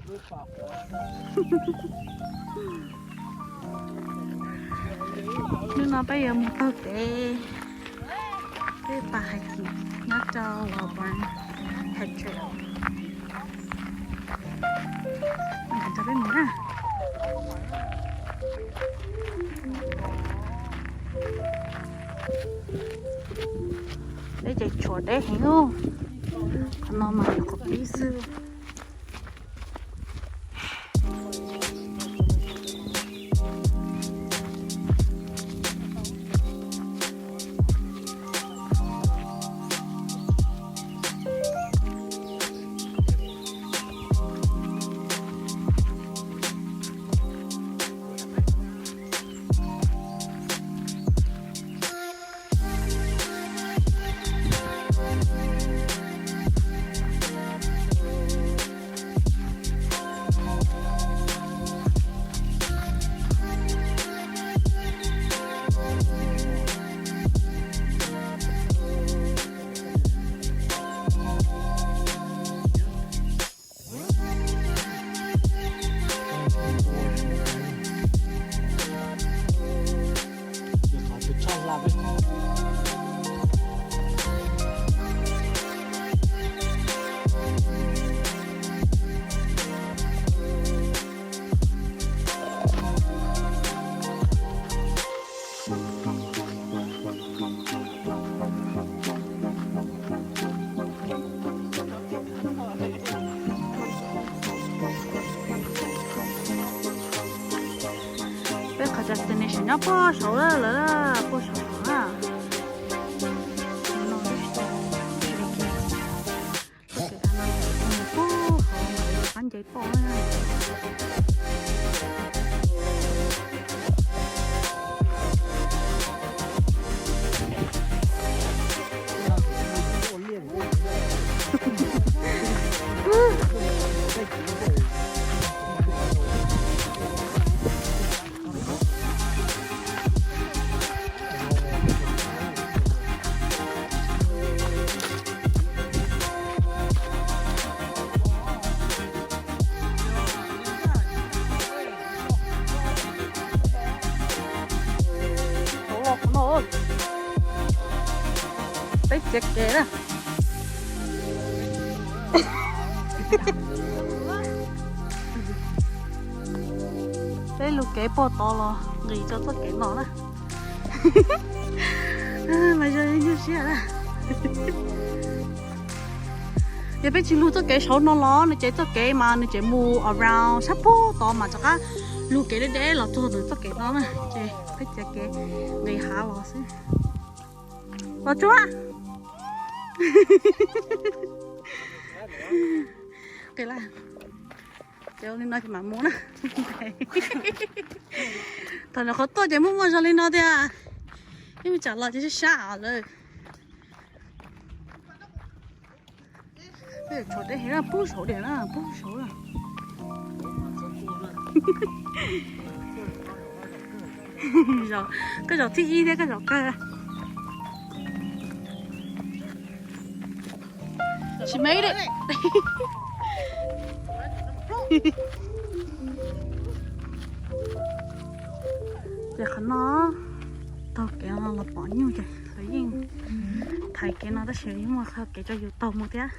Hnub no peb yuav mus taug kev, peb pas hiking nyob rau Wellborn Head Trail. Nkag rau peb mus na. Peb ces tshuav deb heev. Qhov no mas nyuam qhuav pib xwb. Peb qhov destination nyob puag saud lawm, puag saud na. Puag hauv qab nce poj na. Peb txiav kev na. Peb lug kev puag tod los nqis rau txoj kev no na. Mas yog nyuaj siab na. Yog peb tsis lug txoj kev saud no los nws ces txoj kev mas nws ces mus around sab puag tod mas rov qab lug kev deb deb los txog ntawm txoj kev no na. Ces peb txiav kev nqis hav los xwb. Los tsuag. Qis lawm. Ces ua li no ces mam mus na. Thaum nyuam qhuav tuaj ces muaj muaj zog li no tiag. Ib me tsam los ces sab sab lawm. Tshuav deb heev na, pub saud diam na, pub saud na. Koj zaum thib ib thiab koj zaum kawg. She made it. Ces qhov no taug kev no los pom nyuj ces lawv yeej thaiv kev no tab sis yeej muaj qhov kev rau yus taug mus thiab.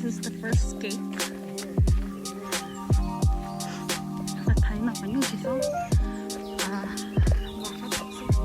This is the first gate. Thaiv no pom nyuj tsis txhob los sab tom xwb.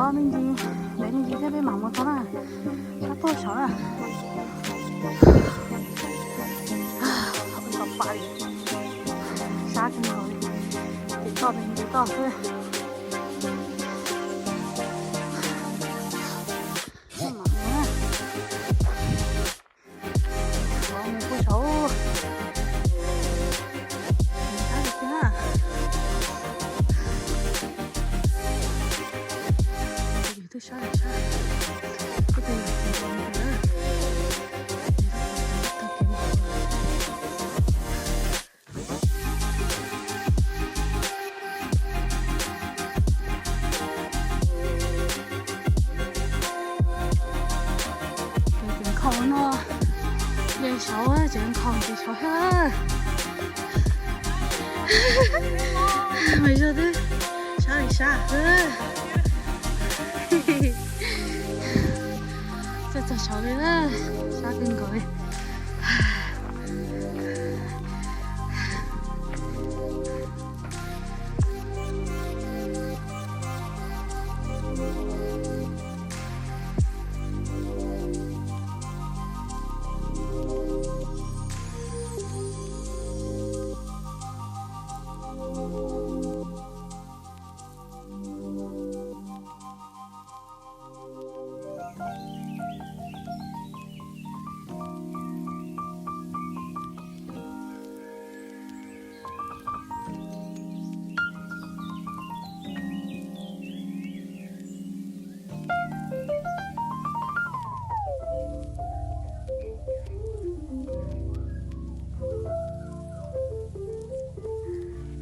Toj me ntsis, ntev me ntsis thiab peb mam mus txog na. Sab tuaj saud na. Ua tau pam li. Sab kawg nkaus li. Ces toj me ntsis toj xwb. Mus puag saud. Sab li thiab. Yus twb sab li sab. Kuj twb yus tus ntawd na. Ces nkhaus no, ces saud ces nkhaus ces saud thiab. Mas yog twb sab li sab xwb. Txog txog saud li, sab kawg nkaus li.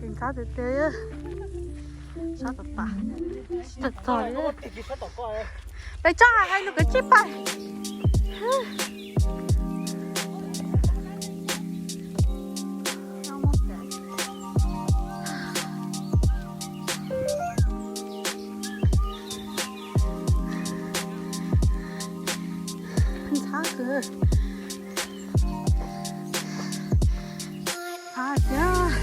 Kev ntxhab tiag tiag, sab tas tas, tsis tau txog li. Peb tsob hais lus kav tsij pais. Ntxhab kawg. Ntxhab tiag.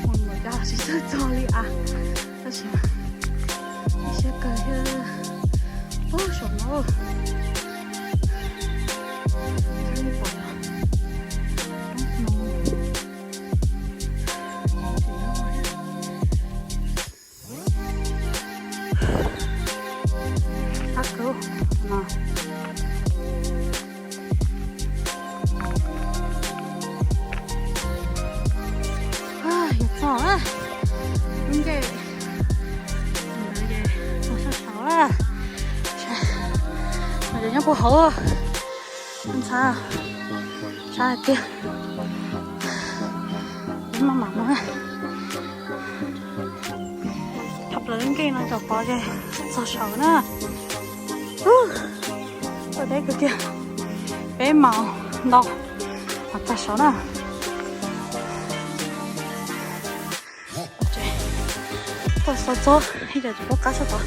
Mus mus cov tsis txawj txog li as. Tab sis ib siab kawg thiab. Ub, saum no. Ab kawg no. Yog txog lub ncej ntawd ces mus sab saud lawm. Mas cov nyob puag hauv ntxhab, sab hais tiag. Maj mam mus. Thov plaws lub ncej no tso pov ces txog saud na. Tuaj deb kawg kiag. Peb mas ntau mas txog saud na. Txog saud txog ib co tsis paub qab sab tod.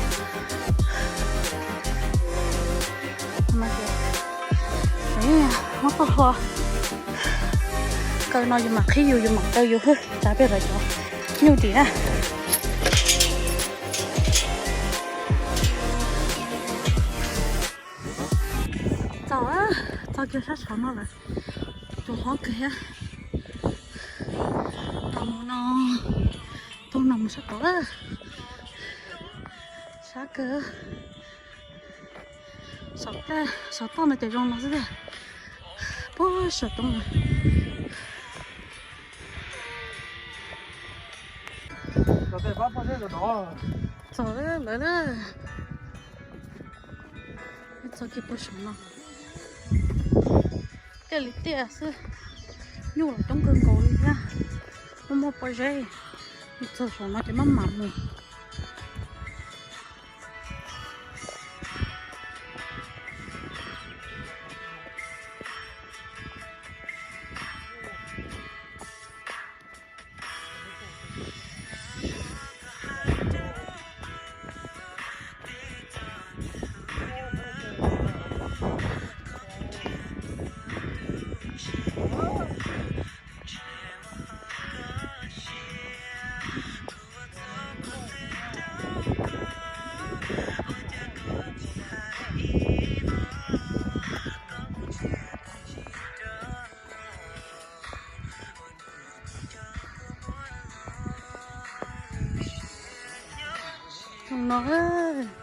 Muab tuaj hlo. Kaw no yus mam qhib yus, yus mam kaw yus hwb, tsav peb lawv cov nyuj dim na. Txog, txog kiag sab saud no lawm. Tus hlob kawg thiab. Tau mus no, tau no mus sab tod. Sab kawg. Saum toj no ces zoo no xwb tiag. Puag saum toj no. Txog lawm na. Txog kiag puag saum no. Tiaj li tiaj xwb. Nyuj los coob kawg nkaus li thiab. Muaj muaj pob zeb. Txog saum no ces maj mam mus. no a.